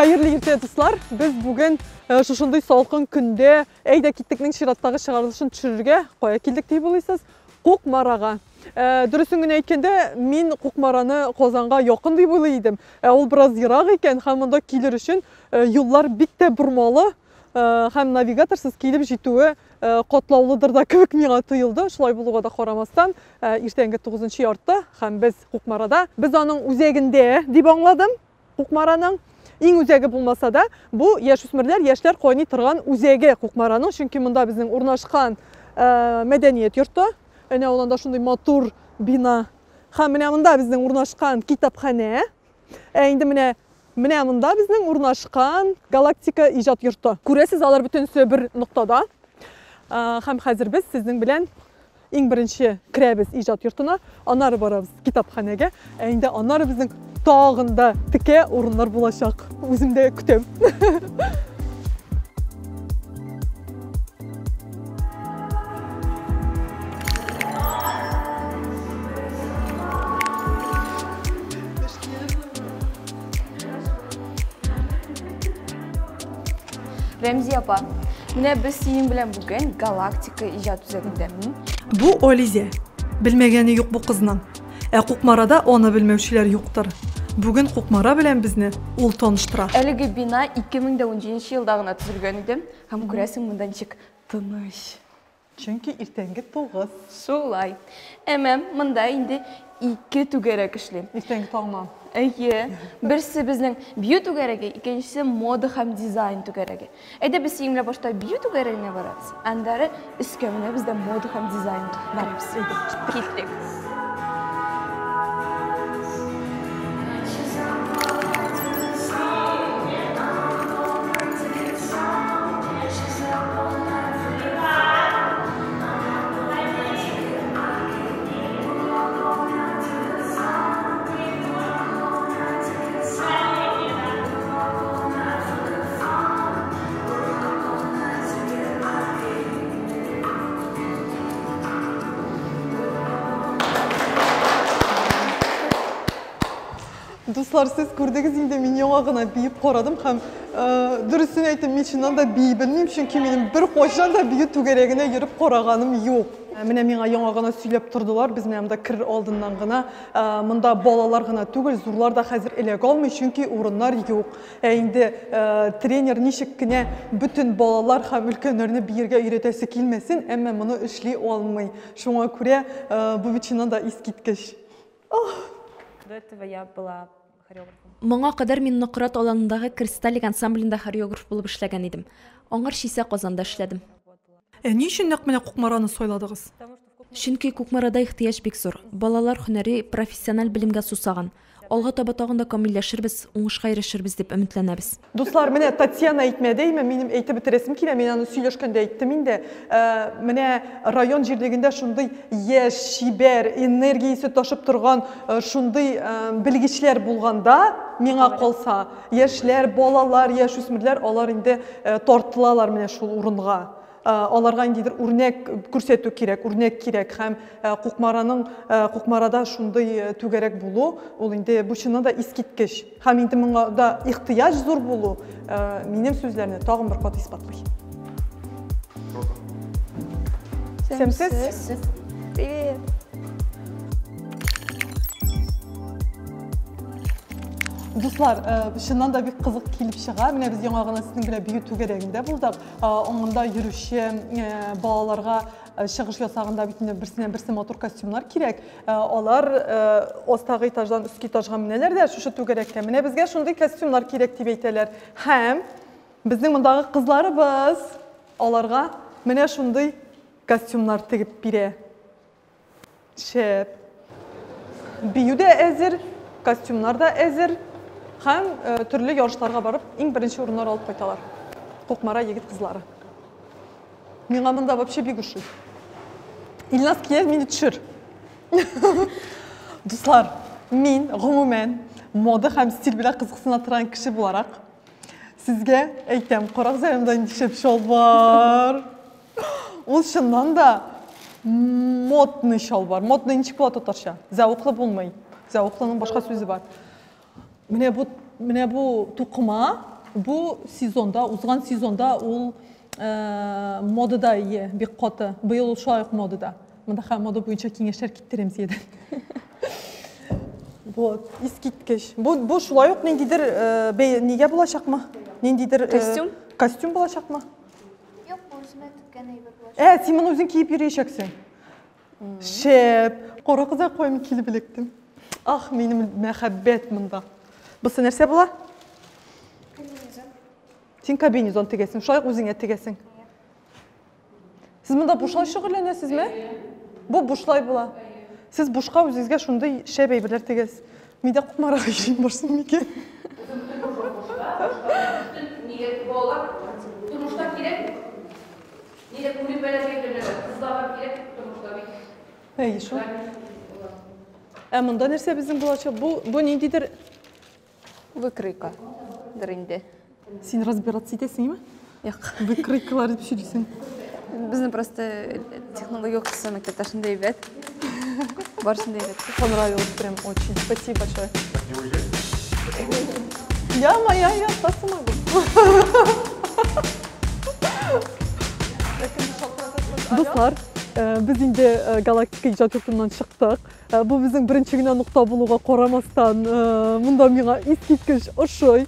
Хәерле иртә, дуслар! Без бүген шушындый салкын көндә Әйдә киттекнең чираттагы чыгарылышын төшерергә кая килдек дип уйлыйсыз? Кукмарага. Дөресен генә әйткәндә, мин Кукмараны Казанга якын дип уйлый идем. Ә ул бераз ерак икән һәм монда килер өчен юллар бик тә бормалы һәм навигаторсыз килеп җитүе катлаулыдыр да кебек миңа тоелды. Шулай булуга да карамастан, иртәнге тугызынчы ярты һәм без Кукмарада. Без аның үзәгендә дип аңладым. Кукмараның иң үзәге булмаса да, бу яшүсмерләр, яшьләр кайный торган үзәге Кукмараның, чөнки монда безнең урнашкан мәдәният йорты. Әнә ул анда шундый матур бина. Һәм менә монда безнең урнашкан китапханә. Ә инде менә менә монда безнең урнашкан Галактика иҗат йорты. Күрәсез, алар бөтенесе бер ноктада. Һәм хәзер без сезнең белән Иң беренче керәбез иҗат йортына, аннары барабыз китапханәгә, ә инде аннары безнең тагын да текә урыннар булачак. Үзем дә көтәм. Рәмзия апа, менә без синең белән бүген Галактика иҗат үзәгендә. Бу Ализә. Белмәгәне юк бу кызның. Ә Кукмарада аны белмәүчеләр юктыр. Бүген Кукмара белән безне ул таныштыра. Әлеге бина 2017 елда гына төзелгән иде. Һәм күрәсең, монда ничек тыныч. Чөнки иртәнге 9. Шулай. Әмма монда инде ике түгәрәк эшли. Иртәнге таңнан. Әйе. Берсе безнең бию түгәрәге, икенчесе мода һәм дизайн түгәрәге. Әйдә без синең белән башта бию түгәрәгенә барабыз. Аннары өскә менәбез дә мода һәм дизайн барабыз. Әйдә, киттек. Дуслар, сез күрдегез инде, мин яңа гына биеп карадым һәм дөресен әйтим, мин чыннан да бии белмим, чөнки минем бер кайчан да бию түгәрәгенә йөреп караганым юк. Менә миңа яңа гына сөйләп тордылар, без менә монда керер алдыннан гына, монда балалар гына түгел, зурлар да хәзер эләгә алмый, чөнки урыннар юк. Ә инде тренер ничек кенә бөтен балалар һәм өлкәннәрне биергә өйрәтәсе килмәсен, әмма моны эшли алмый. Шуңа күрә бу бит чыннан да искиткеч. До этого я была хореографом. Моңа кадәр мин Нократ Аланындагы Кристаллик ансамблендә хореограф булып эшләгән идем. Аңарчы исә Казанда эшләдем. Ә ни өчен нәкъ менә Кукмараны сайладыгыз? Чөнки Кукмарада ихтыяҗ бик зур. Балалар һөнәри, профессиональ белемгә сусаган. Алга таба тагын да камилләшербез, уңышка ирешербез дип өметләнәбез. Дуслар, менә Татьяна әйтмәде, әйме, минем әйтеп бетерәсем килә, мин аны сөйләшкәндә әйттем инде. Менә район җирлегендә шундый яшь, чибәр, энергиясе ташып торган шундый белгечләр булганда, миңа калса, яшьләр, балалар, яшүсмерләр, алар инде тартылалар менә шул урынга. Аларга ниндидер үрнәк күрсәтү кирәк, үрнәк кирәк һәм Кукмараның, Кукмарада шундый түгәрәк булу, ул инде бу чыннан да искиткеч. Һәм инде моңа да ихтыяҗ зур булу минем сүзләрне тагын бер кат исбатлый. Сәмсез. Привет. Дуслар, чыннан да бик кызык килеп чыга. Менә без яңа гына сезнең белән бию түгәрәгендә булдык. Аңында йөрүче балаларга чыгыш ясаганда бит инде берсенә берсе матур костюмнар кирәк. Алар астагы этаждан өске этажга менәләр дә шушы түгәрәккә. Менә безгә шундый костюмнар кирәк дип әйтәләр. Һәм безнең мондагы кызларыбыз аларга менә шундый костюмнар тегеп бирә. Шәп. Бию дә әзер, костюмнар да әзер һәм төрле ярышларга барып, иң беренче урыннар алып кайталар. Кукмара егет-кызлары. Миңа монда вообще бик ошый. Илназ, кил, мине төшер. Дуслар, мин гомумән мода һәм стиль белән кызыксына торган кеше буларак, сезгә әйтәм, карагыз әле монда нинди шәп чалбар. Ул чыннан да модный чалбар. Модный ничек була татарча? Зәвыклы булмый. Зәвыклының башка сүзе бар. Менә бу, менә бу тукыма Бу сезонда, узган сезонда ул модада ие, бик каты. Быел ул шулай ук модада. Монда һәм мода буенча киңәшләр китте Рәмзиядән. Вот, искиткеч. Бу, бу шулай ук ниндидер бәй, нигә булачакмы? Ниндидер костюм? Костюм булачакмы? Юк, бу үземә теккән әйбер булачак. Ә, син моны үзең киеп йөриячәксең. Шәп. Кара кыза куйм килеп эләктем. Ах, минем мәхәббәт монда. Бусы нәрсә була? Комбинезон. Син комбинезон тегәсең, шулай ук үзеңә тегәсең. Сез монда бушлай шөгыльләнәсезме? Бу бушлай була. Сез бушка үзегезгә шундый шәп әйберләр тегәсез. Мин дә Кукмарага йөрим барсам микән? Нигә балалар тормышта кирәк? Нигә күнекмәләргә өйрәнәләр? Кызларга кирәк тормышта бит. Әйе шул. Ә монда нәрсә безнең булачак? Бу бу ниндидер выкройка дыр инде. Син разбираться итәсеңме? Юк. Выкройкалар дип сөйлисең. Безнең просто технология укытучысы мәктәптә шундый әйбәт. Барысын да өйрәтте. Понравилось прям очень. Спасибо большое. Я моя, я остаться могу. Дуслар, без инде Галактика иҗат йортыннан чыктык. Бу безнең беренче генә нокта булуга карамастан, монда миңа искиткеч ошый.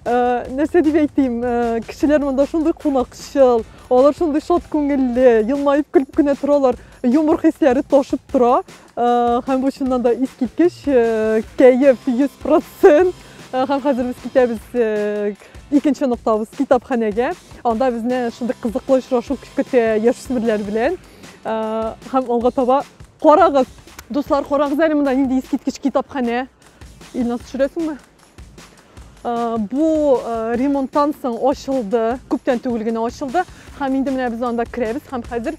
Нәрсә дип әйтим, кешеләр монда шундый кунакчыл, алар шундый шат күңелле, елмаеп көлеп кенә торалар, юмор хисләре ташып тора. Һәм бу чыннан да искиткеч, кәеф 100%. Һәм хәзер без китәбез икенче ноктабыз китапханәгә. Анда безне шундый кызыклы очрашу көтә яшүсмерләр белән. Һәм алга таба карагыз. Дуслар, карагыз әле монда нинди искиткеч китапханә. Илназ, төшерәсеңме? Бу ремонттан соң ачылды, күптән түгел генә ачылды. Һәм инде менә без анда керәбез һәм хәзер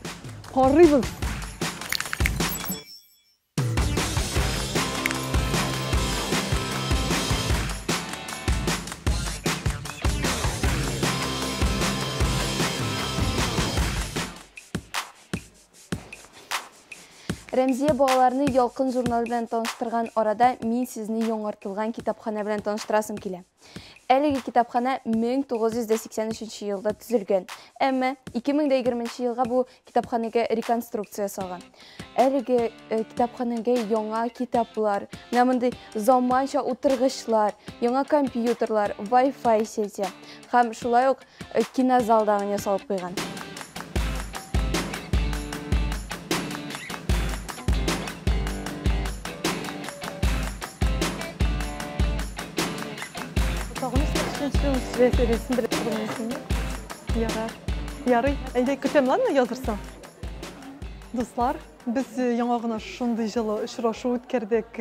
карыйбыз. Рәмзия балаларны Ялкын журналы белән таныштырган арада мин сезне яңартылган китапханә белән таныштырасым килә. Әлеге китапханә 1983 елда төзелгән, әмма 2020 елга бу китапханәгә реконструкция ясалган. Әлеге китапханәгә яңа китаплар, менә мондый заманча утыргычлар, яңа компьютерлар, Wi-Fi сети һәм шулай ук кинозал да ясалып куйган. Ярар. Ярый. Әйдә, көтәм, ладно, язырсың. Дуслар, без яңа гына шундый җылы очрашу үткәрдек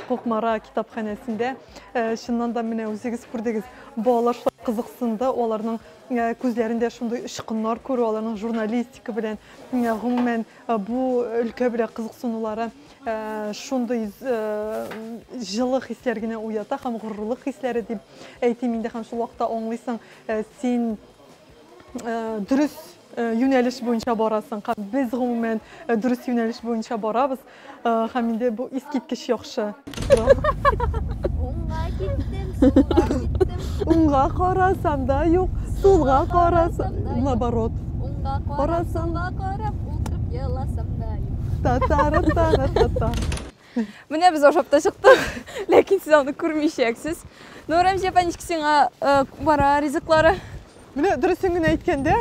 Кукмара китапханәсендә. Чыннан да менә үзегез күрдегез, балалар шулай кызыксынды, аларның күзләрендә шундый очкыннар күрү, аларның журналистика белән, гомумән, бу өлкә белән кызыксынулары шундый җылы хисләр генә уята һәм горурлык хисләре дип әйтим инде, һәм шул вакытта аңлыйсың, син дөрес юнәлеш буенча барасың, һәм без гомумән дөрес юнәлеш буенча барабыз, һәм инде бу искиткеч яхшы. Уңга киттем, сулга киттем. Уңга карасам да юк, сулга карасам, наоборот. Уңга карап, сулга карап, утырып еласам да юк. Та-та-ра-та-ра-та-та. Менә без ашап та чыктык, ләкин сез аны күрмичәксез. Ну, Рәмзия апа, ничек сиңа Кукмара ризыклары? Менә дөресен генә әйткәндә,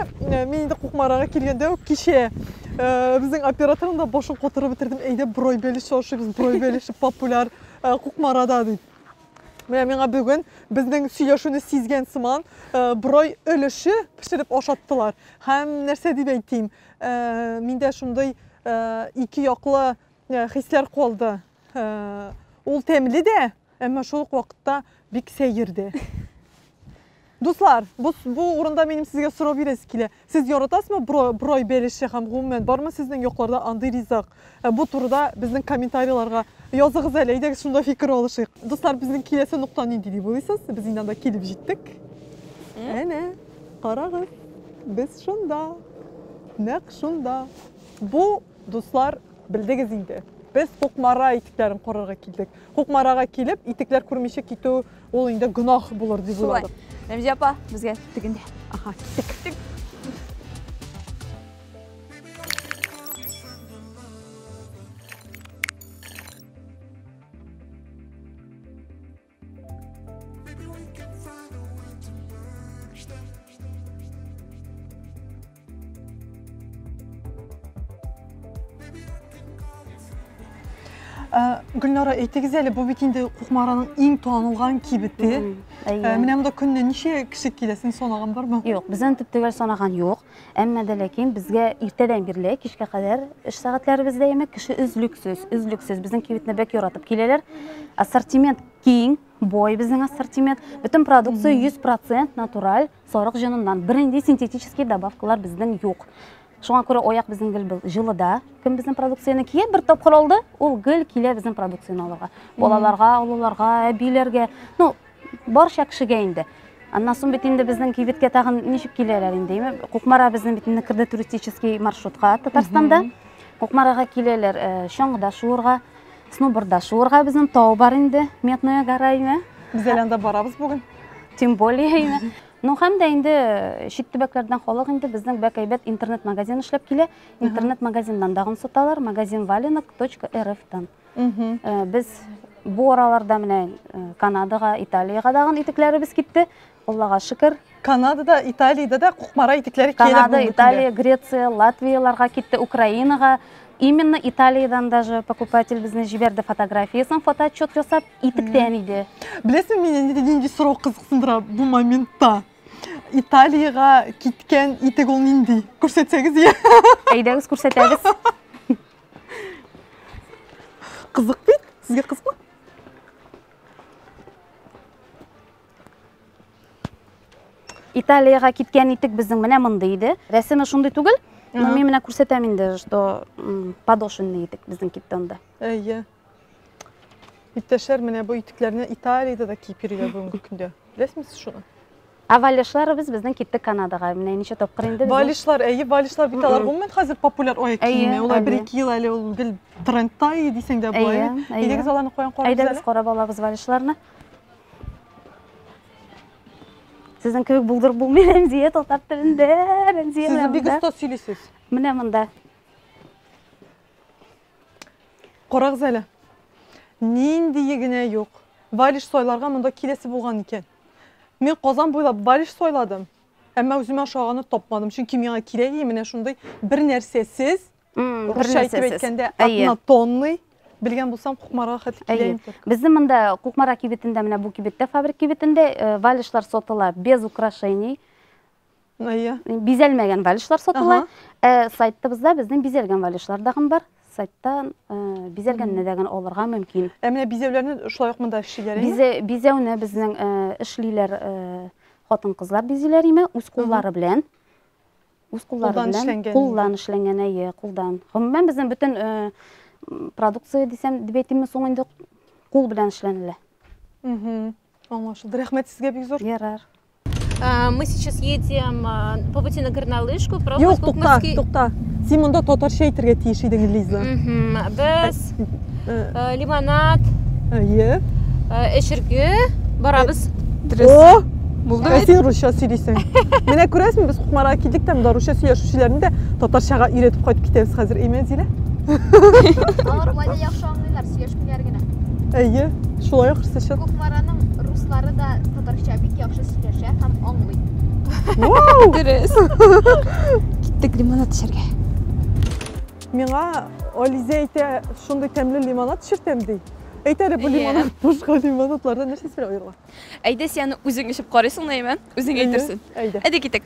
мин инде Кукмарага килгәндә үк кичә безнең операторның да башын катырып бетердем. Әйдә, брой бәлеше ашыйбыз, брой бәлеше популяр Кукмарада дип. Менә миңа бүген безнең сөйләшүне сизгән сыман брой өлеше пешереп ашаттылар. Һәм нәрсә дип әйтим, миндә шундый ике яклы хисләр калды. Ул тәмле дә, әмма шул ук вакытта бик сәер дә. Дуслар, бу урында минем сезгә сорау бирәсе килә. Сез яратасызмы брой бәлеше һәм гомумән бармы сезнең якларда андый ризык? Бу турыда безнең комментарийларга языгыз әле, әйдәгез шунда фикер алышыйк. Дуслар, безнең киләсе нокта нинди дип уйлыйсыз? Без инде анда килеп җиттек. Әнә, карагыз, без шунда. Нәкъ шунда. Бу, дуслар, белдегез инде. Без Кукмара итекләрен карарга килдек. Кукмарага килеп, итекләр күрмичә китү ул инде гөнаһ булыр дип Шулай. уйладык. Рәмзия апа, безгә тегендә. Аха, киттек. Гөлнара, әйтегез әле, бу бит инде Кукмараның иң танылган кибете. Әйе. Менә монда көненә ничә кеше килә, син санаган бармы? Юк, безнең төп-төгәл санаган юк. Әмма дә ләкин безгә иртәдән бирле кичкә кадәр эш сәгатьләребездә яме кеше өзлексез, өзлексез безнең кибетне бик яратып киләләр. Ассортимент киң, бай безнең ассортимент. Бөтен продукция 100% натураль сарык җоныннан. Бернинди синтетический добавкалар безнең юк. Шуңа күрә аяк безнең гел был җылыда. Кем безнең продукцияне кия, бер тапкыр алды, ул гел килә безнең продукцияне алырга. Балаларга, олыларга, әбиләргә, ну, барча кешегә инде. Аннан соң бит инде безнең кибеткә тагын ничек киләләр инде, әйме? Кукмара безнең бит инде керде туристический маршрутка Татарстанда. Кукмарага киләләр, чаңгыда шуырга, сноубордда шуырга безнең тау бар инде, Медная гора, әйме? Без әле анда барабыз бүген. Тем более, әйме? Ну, һәм дә инде чит төбәкләрдән халык инде безнең бик әйбәт интернет-магазин эшләп килә. Интернет-магазиннан дагын саталар, магазин валенок точка эр эф-тан. Без бу араларда менә Канадага, Италиягә дагын итекләребез китте. Аллага шөкер. Канадада, Италиядә дә Кукмара итекләре килә Канада, бүгенге көндә. Италия, Греция, Латвияларга китте, Украинага. Именно Италиядан даже покупатель безне җибәрде фотографиясын, фотоотчет ясап, итектән иде. Беләсеңме, мине нинди сорау кызыксындыра бу моментта? Италиягә киткән итек ул нинди? Күрсәтсәгез, я. Әйдәгез, күрсәтәбез. Кызык бит? Сезгә кызыкмы? Италиягә киткән итек безнең менә мондый иде. Рәсеме шундый түгел, но мин менә күрсәтәм инде, что подошвенный итек безнең китте анда. Әйе. Иптәшләр, менә бу итекләрне Италиядә дә киеп йөриләр бүгенге көндә. Беләсезме сез шуны? Ә валишларыбыз безнең китте Канадага. Менә ничә тапкыр инде безнең Валишлар, әйе, валишлар бит алар гомумән хәзер популяр аяк Әйе, киеме. Улар бер әйе. ике ел әле ул гел трендта иде дисәң дә була. Әйе, әйе. Әйдәгез аларны каян карыйбыз Әйдәгез әле? карап алабыз валишларны. Сезнең кебек булдырып булмый, Рәмзия, татар телендә, Рәмзия, Сез менә бик монда. оста сөйлисез. Менә монда. Карагыз әле. Ниндие генә юк. Валиш сайларга монда киләсе булган икән. Мин Казан буйлап валиш сайладым. Әмма үземә ошаганны тапмадым. Чөнки миңа кирәк иде менә шундый бер нәрсәсез, Бер русча әйтеп нәрсәсез. әйткәндә, Әйе. однотонный. Белгән булсам, Кукмарага хәтле Әйе. киләем только. Безнең монда Кукмара кибетендә, менә бу кибеттә, фабрик кибетендә валишлар сатыла без украшений. Әйе. Бизәлмәгән валишлар сатыла. Сайтыбызда безнең бизәлгән валишлар дагын бар. Сайттан бизәлгәнне дә генә алырга мөмкин. Ә менә бизәүләрне шулай ук монда эшлиләр, әйеме? Бизәүне безнең эшлиләр хатын-кызлар бизиләр име, үз куллары белән. Үз куллары Кулдан белән. эшләнгән. Кулдан эшләнгән, әйе, кулдан. Гомумән безнең бөтен продукция дисәм, дип әйтимме соң инде, кул белән эшләнелә. Аңлашылды. Рәхмәт сезгә бик зур. Ярар. Мы сейчас едем по пути на горнолыжку, пробовать Юк, тукта, кукмарский тукта. Син монда татарча әйтергә тиеш идең, Лиза. Без, лимонад, Әйе. эчерге барабыз. Дөрес. О! Булды Ә бит. син русча сөйлисең. Менә күрәсеңме, без Кукмарага килдек тә, монда русча сөйләшүчеләрне дә татарчага өйрәтеп кайтып китәбез хәзер, әйме, Зилә? Алар болай да яхшы аңлыйлар, сөйләшмиләр генә. Әйе, шулай яхшысы чын. Кукмараның руслары да татарча бик яхшы сөйләшә һәм аңлый. Вау! Дөрес. Киттек лимонад эчәргә. Миңа Ализә әйтә, шундый тәмле лимонад эчертәм ди. Әйт әле, бу Әйе. лимонад башка лимонадлардан нәрсәсе белән аерыла? Әйдә, син аны үзең эчеп карыйсың, Наимә, үзең Әйе, әйтерсең. әйдә. Әйдә китек.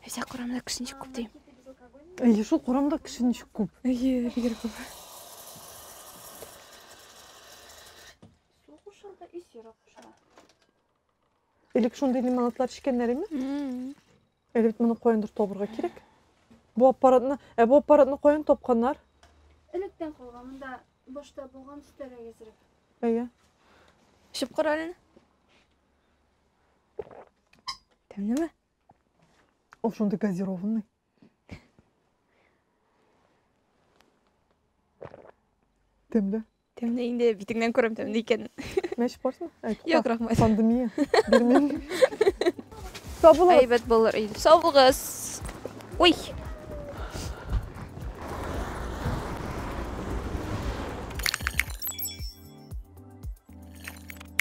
Әйдә, карамда кеше ничек күп дим. Әйе, шул карамда кеше ничек күп. Әйе, бигрәк күп. Су кушылды, и сироп кушыла. Элек шундый лимонадлар эчкәннәр име? Әле бит моны каяндыр табырга кирәк. Бу аппаратны каян тапканнар? Электән калган, монда башта булган өстәлгә әзерәк. Әйе. Эчеп кара әле. Тәмлеме? Ул шундый газированный. Тәмле. Тәмле инде, битеңнән күрәм тәмле икәнен. Мәш барсың? Юк, рәхмәт. Пандемия. Бирмим. Сау булыгыз. Әйбәт булыр иде. Сау булыгыз. Ой.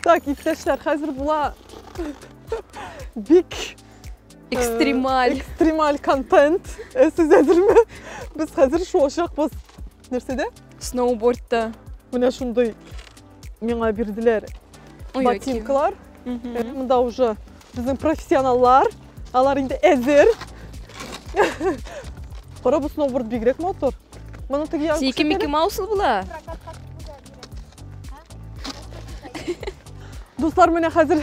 Так, иптәшләр, хәзер була бик экстремаль. Экстремаль контент. Сез әзерме? Без хәзер шуачакбыз. Нәрсәдә? Сноубордта. Менә шундый миңа бирделәр ботинкалар. Монда уже безнең профессионаллар. Алар инде әзер. Кара, бу сноуборд бигрәк матур. Моны теге ягы Синеке Микки Мауслы була. Дуслар, менә хәзер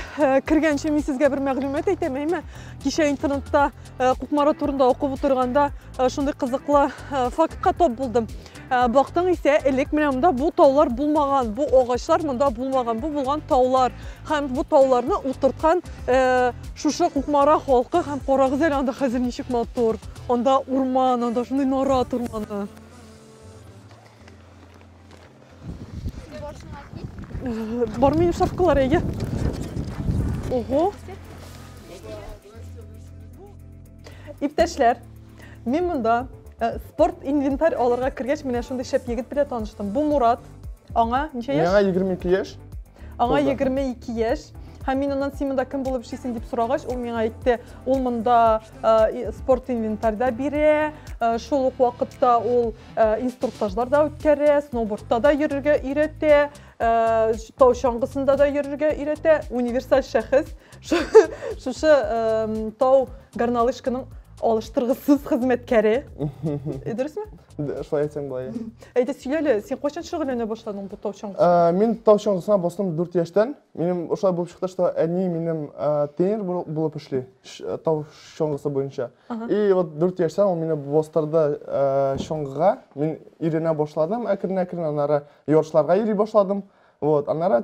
кергәнче мин сезгә бер мәгълүмат әйтәм, әйме? Кичә интернетта Кукмара турында укып утырганда шундый кызыклы фактка тап булдым. Бактың исә, элек менә монда бу таулар булмаган, бу агачлар монда булмаган, бу булган таулар. Һәм бу тауларны утырткан шушы Кукмара халкы һәм карагыз әле анда хәзер ничек матур. Анда урман, анда шундый нарат урманы. Бар минем шапкалар, әйе. Ого. Иптәшләр, мин монда спорт инвентарь алырга кергәч, менә шундый шәп егет белән таныштым. Бу Мурат. Аңа ничә яшь? Миңа 22 яшь. Аңа 22 яшь. Һәм мин аннан син монда кем булып эшлисең дип сорагач, ул миңа әйтте, ул монда спорт инвентарь да бирә, шул ук вакытта ул инструктажлар да үткәрә, сноубордта да йөрергә өйрәтә, тау чаңгысында да йөрергә өйрәтә. Универсаль шәхес. Шушы тау горнолыжканың алыштыргысыз хезмәткәре. Дөресме? Шулай әйтсәң була. Әйдә, сөйлә әле, син кайчан шөгыльләнә башладың бу тау чаңгысында? Мин тау чаңгысына бастым 4 яшьтән. Минем шулай булып чыкты, что әни минем тренер булып эшли тау чаңгысы буенча. И вот 4 яшьтән ул мине бастырды чаңгыга. Мин өйрәнә башладым әкрен-әкрен, аннары ярышларга йөри башладым. Вот, аннары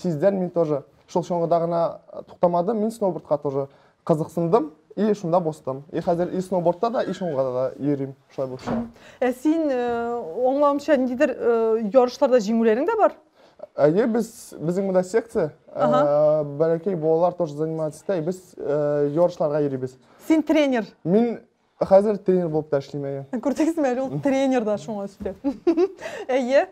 тиздән мин тоже шул чаңгыда гына туктамадым, мин сноубордка тоже кызыксындым. И шунда бастым. И хәзер и сноубордта да, и чаңгыда да йөрим. Шулай булып чыга. Ә син, аңлавымча, ниндидер ярышларда җиңүләрең дә бар? Әйе, безнең монда секция. Бәләкәй балалар тоже занимаются, и без ярышларга йөрибез. Син тренер? Мин хәзер тренер булып та эшлим, әйе. Күрдегезме әле, ул тренер да шуңа өстәп. Әйе.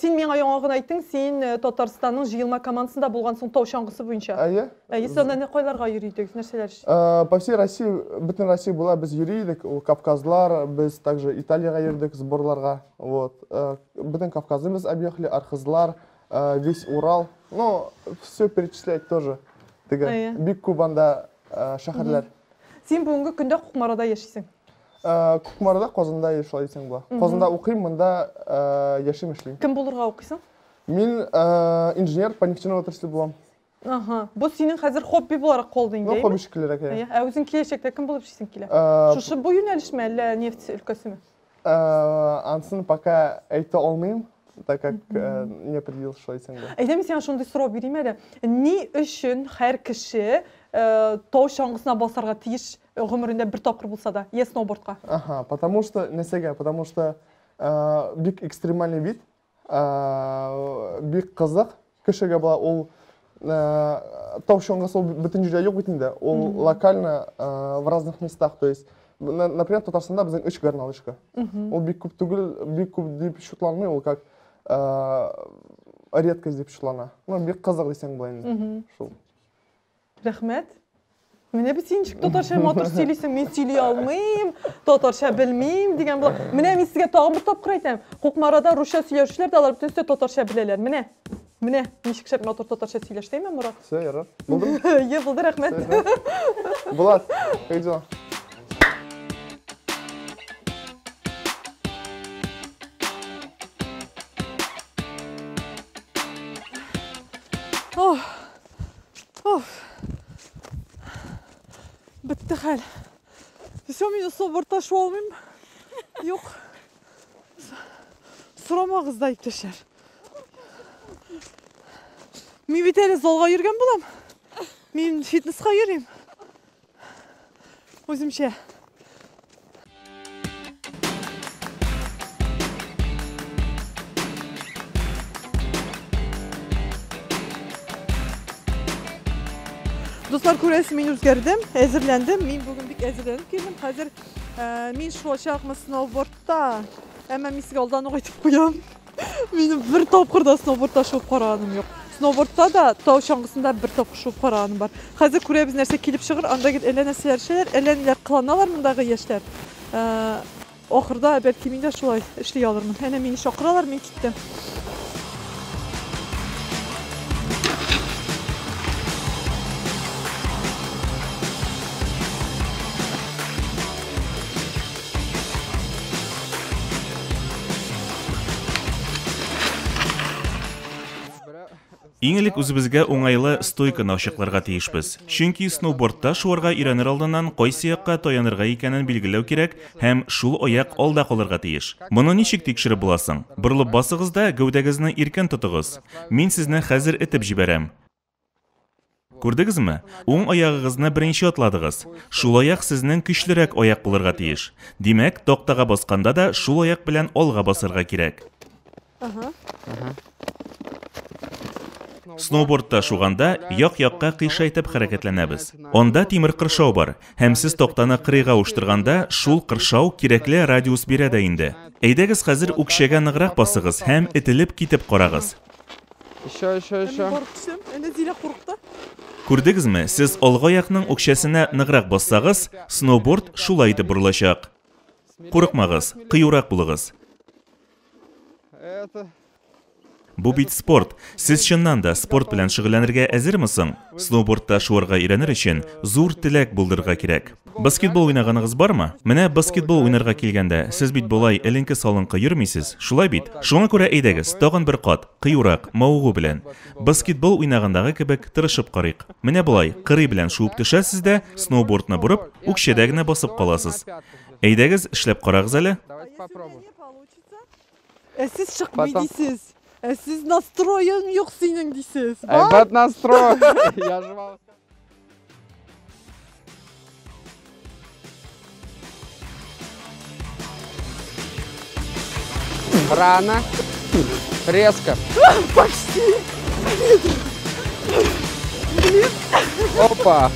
Син миңа яңа гына әйттең, син Татарстанның җыелма командасында булгансың тау чаңгысы буенча. Әйе. Әйе, сез анда кайларга йөри идегез, нәрсәләр эш? По всей России, бөтен Россия була без йөри идек, ул Кавказлар, без также Италиягә йөрдек сборларга. Вот. Бөтен Кавказны без объехали, Архызлар, весь Урал. Ну, все перечислять тоже. Теге, бик күп анда шәһәрләр. Син бүгенге көндә Кукмарада яшисең? Кукмарада, Казанда шулай дисәң була. Казанда укыйм, монда яшим, эшлим. Кем булырга укыйсың? Мин инженер по нефтяной отрасли булам. Ага. Бу синең хәзер хобби буларак калды инде, Ну, хобби шикеллерәк, әйе. Ә үзең киләчәктә кем булып эшлисең килә? Шушы бу юнәлешме, әллә нефть өлкәсеме? Ансын пока әйтә алмыйм, так как не определил, шулай дисәң була. Әйдә, мин сиңа шундый сорау бирим әле. Ни өчен һәр кеше тау чаңгысына басарга тиеш гомерендә бер тапкыр булса да, я сноубордка? Ага, потому что, нәрсәгә? Потому что бик экстремальный вид, бик кызык кешегә була. Ул тау чаңгысы ул бөтен җирдә юк бит инде. Ул локально в разных местах, то есть, например, Татарстанда безнең 3 горнолыжка. Ул бик күп түгел, бик күп дип шутланмый, ул как редкость дип шутлана. Ну, бик кызык дисәң була инде. Шул. Рәхмәт. Менә бит син ничек татарча матур сөйлисең, мин сөйли алмыйм, татарча белмим дигән була. Менә мин сезгә тагын бер тапкыр әйтәм. Кукмарада русча сөйләүчеләр дә алар бөтенесе татарча беләләр. Менә, менә ничек шәп матур татарча сөйләштеме, Мурат? Все, ярар. Булдымы? Е, булды, рәхмәт. Булат, как дела? Ох, ох. Бетте хәл. Все, мин сноубордта шуа алмыйм. Юк. Сорамагыз да, иптәшләр. Мин бит әле залга йөргән булам. Мин фитнеска йөрим. Үземчә. Дуслар, күрәсез, мин үзгәрдем, әзерләндем. Мин бүген бик әзерләнеп килдем. Хәзер мин шуачакмын сноубордта. Әмма мин сезгә алдан ук әйтеп куям. Минем бер тапкыр да сноубордта шуып караганым юк. Сноубордта да, тау чаңгысында бер тапкыр шуып караганым бар. Хәзер күрәбез, нәрсә килеп чыгыр. Анда гел әллә нәрсәләр эшләләр, әллә ниләр кыланалар мондагы яшьләр. Ахырда, бәлки, мин дә шулай эшли алырмын. Әнә мине чакыралар, мин киттем. Иң элек үзебезгә уңайлы стойканы ачыкларга тиешбез. Чөнки сноубордта шуарга өйрәнер алдыннан кайсы якка таянырга икәнен билгеләү кирәк һәм шул аяк алда калырга тиеш. Моны ничек тикшереп була соң? Борылып басыгыз да, гәүдәгезне иркен тотыгыз. Мин сезне хәзер этеп җибәрәм. Күрдегезме? Уң аягыгызны беренче атладыгыз. Шул аяк сезнең көчлерәк аяк булырга тиеш. Димәк, тактага басканда да шул аяк белән алга басарга кирәк. Сноубордта шуганда як-якка кыйшайтып хәрәкәтләнәбез. Анда тимер кыршау бар, һәм сез тактаны кырыйга авыштырганда, шул кыршау кирәкле радиус бирә дә инде. Әйдәгез хәзер үкчәгә ныграк басыгыз һәм этелеп китеп карагыз. Еще, еще, еще. Мин барып төшәм. Әнә Зилә курыкты. Күрдегезме, сез алгы аякның үкчәсенә ныграк бассагыз, сноуборд шулай итеп борылачак. Курыкмагыз, кыюрак булыгыз. Бу бит спорт. Сез чыннан да спорт белән шөгыльләнергә әзерме соң? Сноубордта шуарга өйрәнер өчен зур теләк булдырырга кирәк. Баскетбол уйнаганыгыз бармы? Менә баскетбол уйнарга килгәндә, сез бит болай эленке-салынкы йөрмисез, шулай бит? Шуңа күрә әйдәгез, тагын бер кат, кыюрак, мавыгу белән. Баскетбол уйнагандагы кебек тырышып карыйк. Менә болай, кырый белән шуып төшәсез дә, сноубордны борып, үкчәдә генә басып каласыз. Әйдәгез, эшләп карагыз әле. Ә сез чыкмый дисез. Ә сез настроең юк синең дисез. Әйбәт настрой. Я же вам Рано. Резко. Почти. Опа.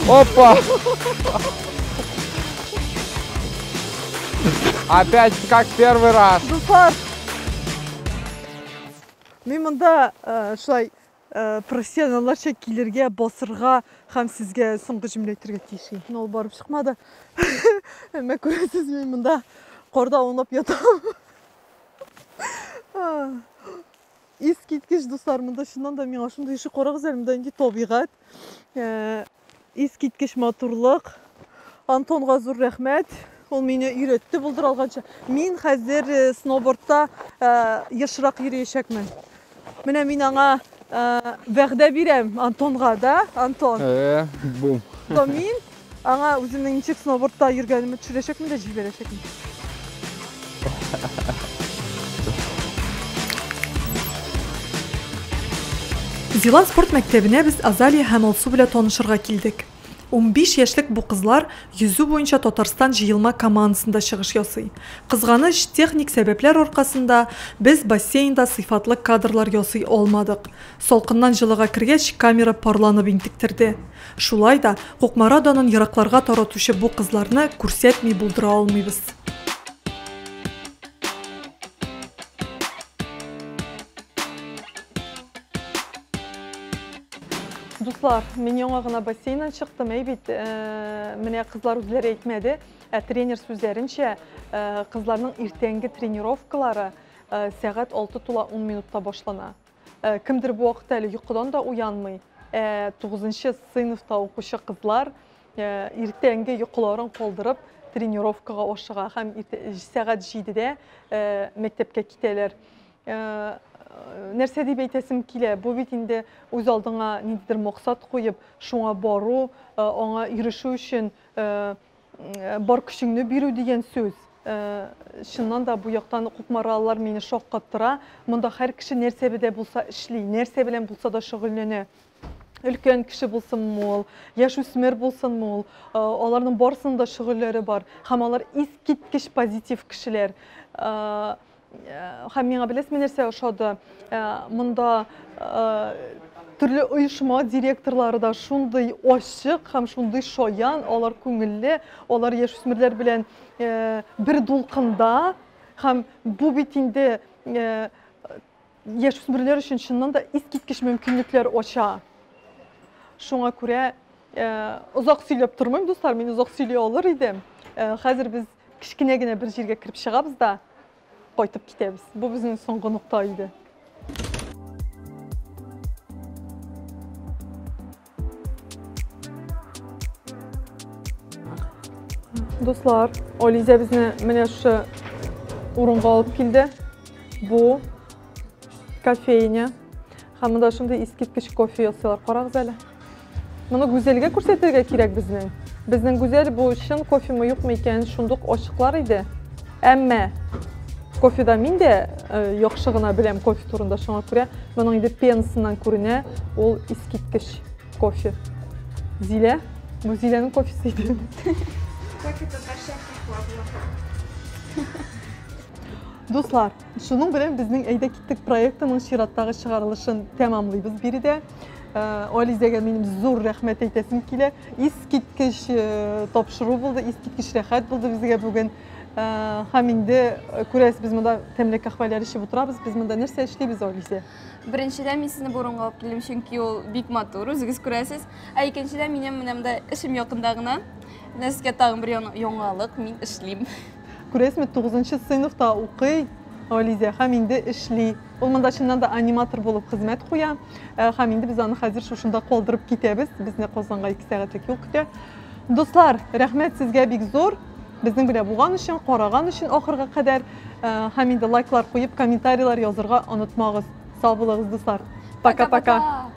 Опа. Опять как первый раз. Дуслар. Мин монда э, шулай э, профессионалларча килергә, басырга һәм сезгә соңгы җөмлә әйтергә тиеш идем. Но ул барып чыкмады. Әмма күрәсез, мин монда карда аунап ятам. Искиткеч, дуслар, монда чыннан да миңа шундый ишек карагыз әле, монда нинди табигать. Э, Искиткеч матурлык. Антонга зур рәхмәт. Ул мине өйрәтте булдыра алганча. Мин хәзер э, сноубордта э, ешрак йөриячәкмен. Менә мин аңа э, вәгъдә бирәм Антонга, да, Антон? Э, бум. То мин аңа үземнең ничек сноубордта йөргәнемне төшерәчәкмен дә җибәрәчәкмен. Зилан спорт мәктәбенә без Азалия һәм Алсу белән танышырга килдек. 15 яшьлек бу кызлар йөзү буенча Татарстан җыелма командасында чыгыш ясый. Кызганыч, техник сәбәпләр аркасында без бассейнда сыйфатлы кадрлар ясый алмадык. Салкыннан җылыга кергәч, камера парланып интектерде. Шулай да, Кукмара данын еракларга таратучы бу кызларны күрсәтми булдыра алмыйбыз. Дуслар, мин яңа гына бассейннан чыктым. Әй бит, э, менә кызлар үзләре әйтмәде, ә тренер сүзләренчә, э, кызларның иртәнге тренировкалары э, сәгать 6 тула 10 минутта башлана. Э, кемдер бу вакытта әле йокыдан да уянмый. Ә 9 сыйныфта укучы кызлар э, иртәнге йокыларын калдырып тренировкага ашыга һәм сәгать 7-дә э, мәктәпкә китәләр. Нәрсә дип әйтәсем килә, бу бит инде үз алдыңа ниндидер максат куеп, шуңа бару, аңа ирешү өчен бар көчеңне бирү дигән сүз. Чыннан да бу яктан кукмаралылар мине шаккаттыра. Монда һәр кеше нәрсә дә булса эшли, нәрсә белән булса да шөгыльләнә. Өлкән кеше булсынмы ул, яшүсмер булсынмы ул, аларның барысының да шөгыльләре бар. Һәм алар искиткеч позитив кешеләр. Һәм миңа беләсезме нәрсә ошады? Монда Төрле оешма директорлары да шундый ачык һәм шундый шаян, алар күңелле, алар яшүсмерләр белән бер дулкында һәм бу бит инде яшүсмерләр өчен чыннан да искиткеч мөмкинлекләр ача. Шуңа күрә озак сөйләп тормыйм, дуслар, мин озак сөйли алыр идем. Хәзер без кечкенә генә бер җиргә кереп чыгабыз да кайтып китәбез. Бу безнең соңгы нокта иде. Дуслар, Олизә безне менә шушы урынга алып килде. Бу кофейня. Һәм монда шундый искиткеч кофе ясыйлар. Карагыз әле. Моны Гүзәлгә күрсәтергә кирәк безнең. Безнең Гүзәл бу чын кофемы юкмы икәнен шундук ачыклар иде. Әмма кофеда мин дә э, яхшы гына беләм кофе турында, шуңа күрә моның инде пенасыннан күренә, ул искиткеч кофе. Зилә, бу Зиләнең кофесы иде. Кофе татарча каһвә була. Дуслар, шуның белән безнең Әйдә киттек проектының чираттагы чыгарылышын тәмамлыйбыз биредә. Э, Ализәгә минем зур рәхмәт әйтәсем килә. Искиткеч э, тапшыру булды, искиткеч рәхәт булды безгә бүген. Э, һәм инде күрәсез, без монда тәмле каһвәләр эчеп утырабыз. Без монда нәрсә эшлибез, Ализә? Беренчедән, мин сезне бу урынга алып килдем, чөнки ул бик матур, үзегез күрәсез. Ә икенчедән, минем менә монда эшем якында гына. Менә сезгә тагын бер яңалык, мин эшлим. Күрәсезме, 9 сыйныфта укый Ализә һәм инде эшли. Ул монда чыннан да аниматор булып хезмәт куя. Э, һәм инде без аны хәзер шушында калдырып китәбез. Безне Казанга 2 сәгатьлек юл көтә. Дуслар, рәхмәт сезгә бик зур. Безнең белән булган өчен, караган өчен ахырга кадәр. Э, һәм инде лайклар куеп, комментарийлар язырга онытмагыз. Сау булыгыз, дуслар. Пока-пока.